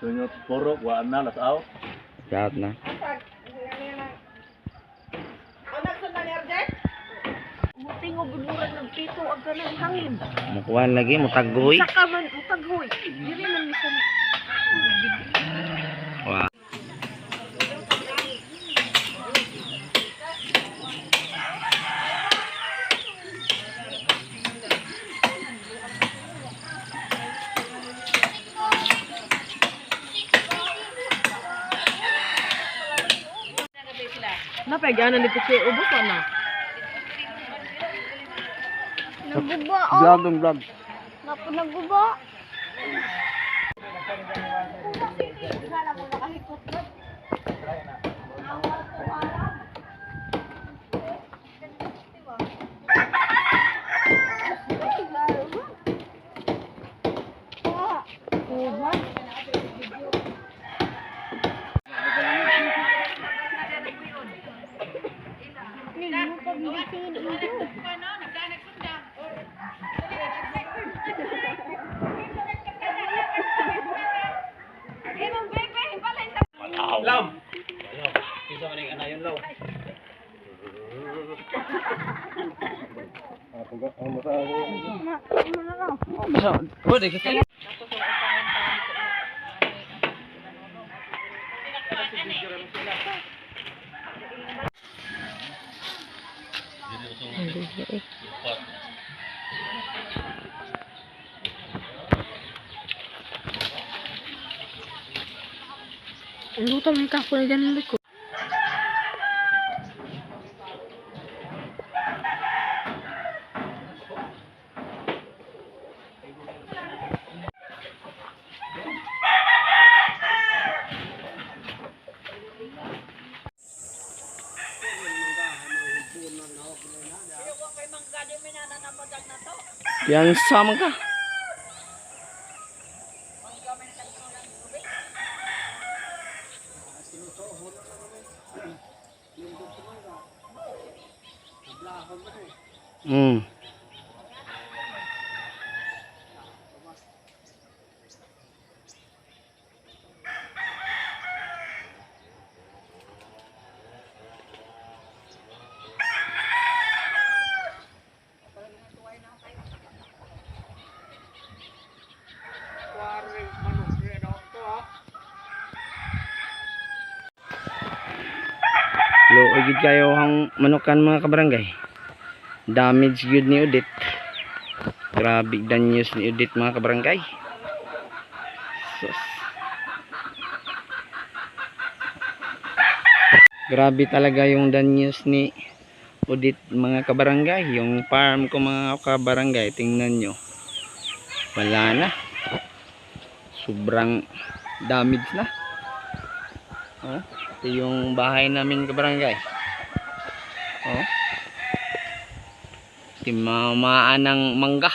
Sunod purok wa na las out. Shout na. Mutingog murag nagpito ang kanang hangin. Mukuan lagi mutaghoy. Saka man mutaghoy. Dili man bisan. Wa. Napay gana ni Pichi ubos na. Naguba oh. Vlog ang vlog. Napo naguba. Lam. Luto man ka ko na ko. Yang sama ka. Luoy gid kayo ang manukan, mga kabarangay. Damage gyud ni Odette. Grabe danyos ni Odette, mga kabarangay. Sus. Grabe talaga yung danyos ni Odette, mga kabarangay. Yung farm ko, mga kabarangay, tingnan nyo. Wala na. Sobrang damage na. Oh, ito yung bahay namin, kabarangay. Oh. Timamaan ng mangga.